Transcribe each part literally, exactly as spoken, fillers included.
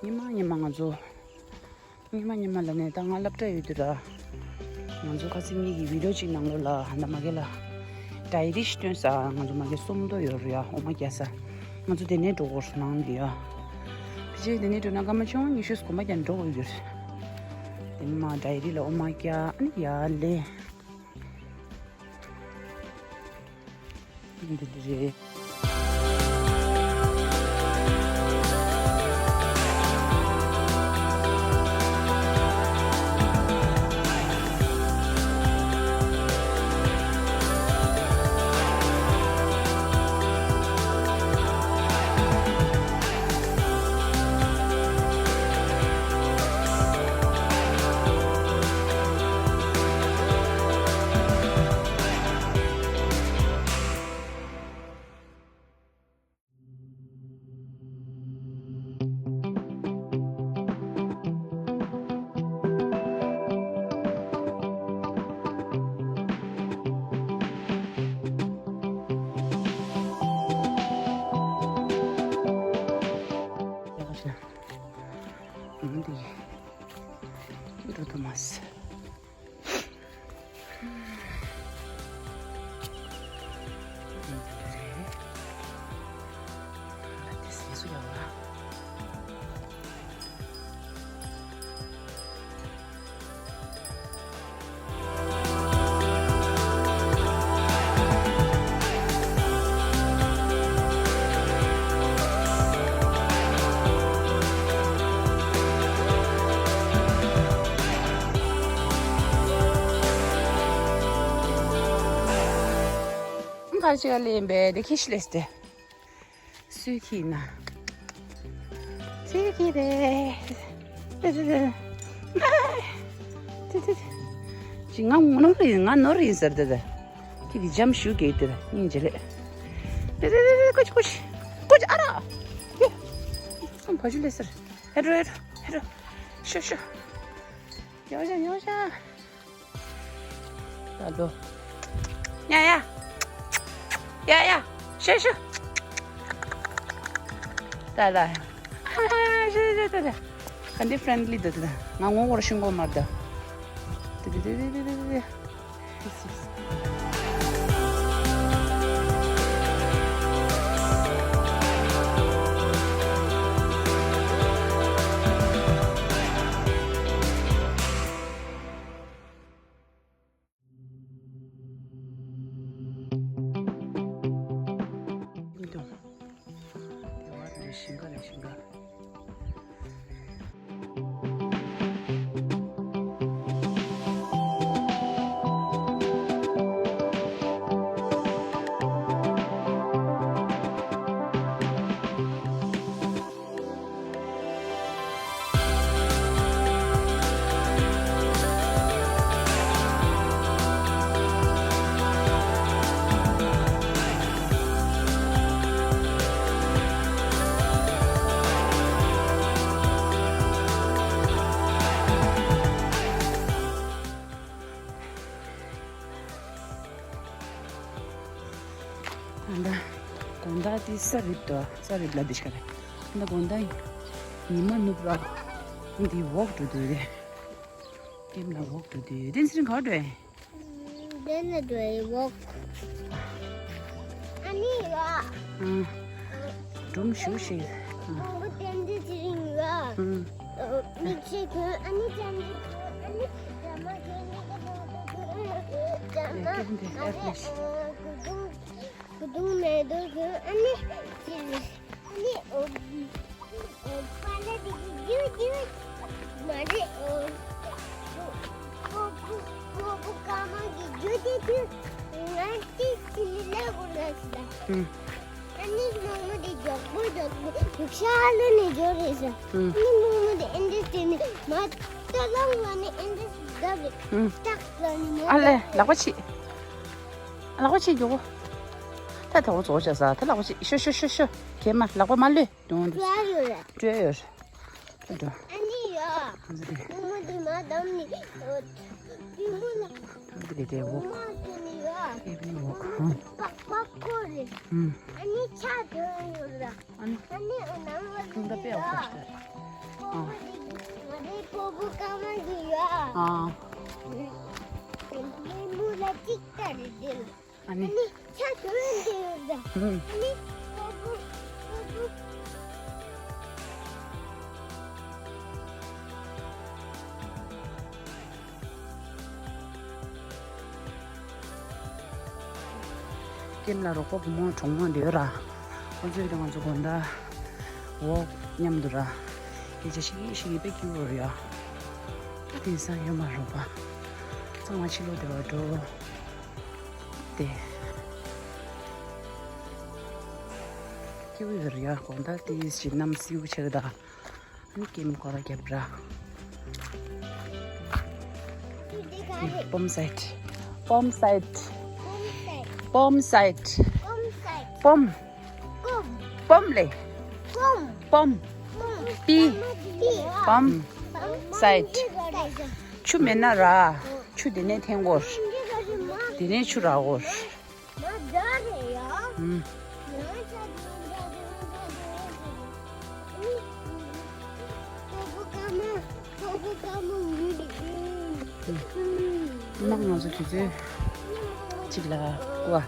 ཉི་མ་ཉི་མ་ང་ཚོ། ཉི་མ་ཉི་མ་ལ་ནས་ད་ང་སློབ་གྲྭ་ཡོད་དུས་ར། ང་ཚོ་ཁ་སང་གཉིས་ཀྱི་བི་ཌི་ཡོ་གཅིག་ནང་ལོགས་ལ་ཧ་ད་མ་གེ་ལ། ཌའི་རི་ཞིག་སྟོན་ས་ང་ཚོ་མ་གེ་སུམ་མདོ་ཡོད་རེད་ཡ། འོ་མ་རྒྱག་ས། ང་ཚོ་དེ་ནས་འགྲོ་དགོས་ནང་འདི་ཡ། ཕལ་ཆེར་དེ་ནས་འགྲོ་ན་སྐར་མ་བཅོ་ལྔ་ཉི་ཤུ་གོམ་པ་རྒྱག་འགྲོ་དགོས་ཡོད་རེད། དེ་ནས་མ་ཌའི་རི་ལ་འོ་མ་རྒྱག་ཨ་ནི་ཡ་ལེ། འདི་འདི་རེད། གར་ཅིག་ལེན་པས་དེ་ཁྱི་ཤི་ལེས་ཏེ། སུས་ཁྱི་ན། སུས་ཁྱི་རེད། ཏེ་ཏེ་ཏེ། ཏེ་ཏེ་ཏེ། ཅི་ང་ངོ་ནོར་ཡིན་ང་ནོར་ཡིན་ཟེར་ཏེ་ཏེ། ཁྱི་དེ་འཇམ་ཞུ་གེ་ཏེ་ཏེ་སྙིང་རྗེ་ལེ། ཏེ་ཏེ་ཏེ་ཏེ་ཀོ་ཅི་ཀོ་ཅི་ཀོ་ཅི་ཨ་ར། ཡེ། སམ་བ་ཇུ་ལེ་ཟེར། ཧེ་རོ་ཧེ་རོ་ཧེ་རོ། ཤོ་ཤོ། ཡོ་ཤ་ཡོ་ཤ། ད་དོ། ཡ་ཡ། ཡ་ཡ། ཤེ་ཤེ། ད་ད། ཤེ་ཤེ་ད་ད། ག་འདི་ཕྲེན་ལི་ད་ད། ང་ངོ་བོར་ཤིང་གོ་མར་ད། ད་ད་ད་ད་ད་ད། ད་ལྟ་དགོང་དག་དེ་ས་རིབ་དོ། ས་རིབ་ལ་དེ་ཤ་རེད། ད་ལྟ་དགོང་དག་ཉི་མ་ནུབ་ར། འདི་འོག་འགྲོ་དུས་རེད། ཀེམ་ལ་འོག་འགྲོ་དུས་དེ་ཚེ་རིང་ག་འགྲོ་ཨེ། དེ་ནས་འགྲོ་ཨེ་འོག་ཨ་ནི་ཡ། ཨང་། སྒྲུང་ཞུ་ཞིག་ཨང་། མང་པོ་ཏན་ཏན་དེ་རིང་ཡ། ཨང་། མིག་ཤེལ་གྱོན། ཨ་ནི་ཅན་ནི་གྱོན། ཨ་ནི་ཇ་མ་གྱོན་ནི་ག་དུང་དུང་དུང་ཇ་མ། ཨ་ནི་གུ་དུང་། གུ་དུང་མེ་ཏོག་གྱོན། ཨ་ནི་ཅི་རེད། ཨ་ནི་ཨོ། ཨོ་པ་ལ་དེ་གི་རྒྱུ་རྒྱུ། མ་རེད་ཨོ། ཕོ་ཕོ་ཕོ་ཕོ་ཀ་མ་གི་རྒྱུ་དེ་རྒྱུ། ང་ཅི་ཅི་ལི་ལ་གོ་ལ་སི་ལ། ཨུམ། ཨ་ནི་མོ་མོ་དེ་མགྱོགས་པོ་མགྱོགས་པོ་ཤ་ལོ་ནས་འཇོག་རེད་ཟེར། ཨུམ། ཨ་ནི་མོ་མོ་དེ་ཨེ་འདྲ་བྱས་ནས་མ་ཏ་ལོང་ལ་ནས་ཨེ་འདྲ་བརྡབ་རེད། ཨུམ། སྟག་ལ་ནས་མ། ཨ་ལེ་ལག་པ་ཕྱིས། ལག་པ་ཕྱིས་མགྱོགས་པོ། ད་ད་འོ་ཙོག་བྱ་ས་ད་ལག་པ་ཞིག་ཤོ་ཤོ་ཤོ་ཤོ། གད་མ་ལག་པ་མ་ལུས་དུང་དུ་ཡོད་རེད། སྤྲོད་ཡོད་རེད། སྤྲོད་འགྲོ། ཨ་ནི་ཡ། ང་ཚོ་དེ། ཉིན་མོ་དེ་མ་བསྡམས་ནི། ཉིན་མོ་ལ། ང་ཚོ་དེ་དེ་འོག་མ་དེ་ནི་ཡ། ཨེ་བི་འོག་ཨང་། པག་པག་ཁོ་རེད། ཨང་། ཨ་ནི་ཆ་དོན་ཡོད་ར། ཨ་ནི། ཨ་ནི་ནང་ལ་ཁྱུང་ད་དེ་པེ་ཡ། ཨོ་ཁོ་ཤ། ཨ། ང་དེ་སྤོ་བོ་ཀ་མ་དེ་ཡ། ཨ། ཉིན་མོ་ལ་ཅིག་ལྟ་རེད་དེ་ལ། ཨ་ནི། ཨ་ནི་ཆ་དོན་དེ་ཡོད་ར། ཨང་། ཨ་ནི་སྤོ་བོ་སྤོ་བོ། ཀེམ་ལ་རོགས་པ་བུ་མོ་གྲོགས་མོ་འདི་ཡོད་ར། ཁོང་ཚོས་ཀྱང་ང་ཚོ་དགོང་དག་འོག་མཉམ་དུ་ར། སྐད་ཆ་བཤད་ཀྱི་བཤད་ཀྱི་དཔེ་སྐྱིད་པོ་རེད་ཡ། དེང་སང་ཡོད་མ་རོགས་པ། ཚང་མ་ཕྱི་ལོགས་དེ་བར་འགྲོ། དེ། སྐྱིད་པོ་ཡོད་རེད་ཡ། དགོང་དག་དེ་ཞིག་གནམ་བསིལ་པོ་ཆགས་ད། ཀེམ་ཁོ་ར་རྒྱབ་ར། པོམ་སའིཊ། པོམ་སའིཊ། པོམ་སའིཊ། པོམ། པོམ་ལེ། པོམ། པི། པོམ་སའིཊ། ཆུ་མེད་ན་ར། ཆུ་དེ་ནས་འཐེན་དགོས། དེ་ནས་ཆུ་རག་དགོས། མ་འདྲ་རེད་ཡ། ཨུམ། ཡང་ཆ་དེ་འདྲ་དེ་འདྲ་དེ་འདྲ། ཨུམ། ཁོ་བོ་ཀ་མ། ཁོ་བོ་ཀ་མ་ཡིན། ཨུམ། ཨུམ། ང་ཚོ་དུས་ཚོད་གཅིག་ལ་བ།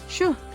ཤུ།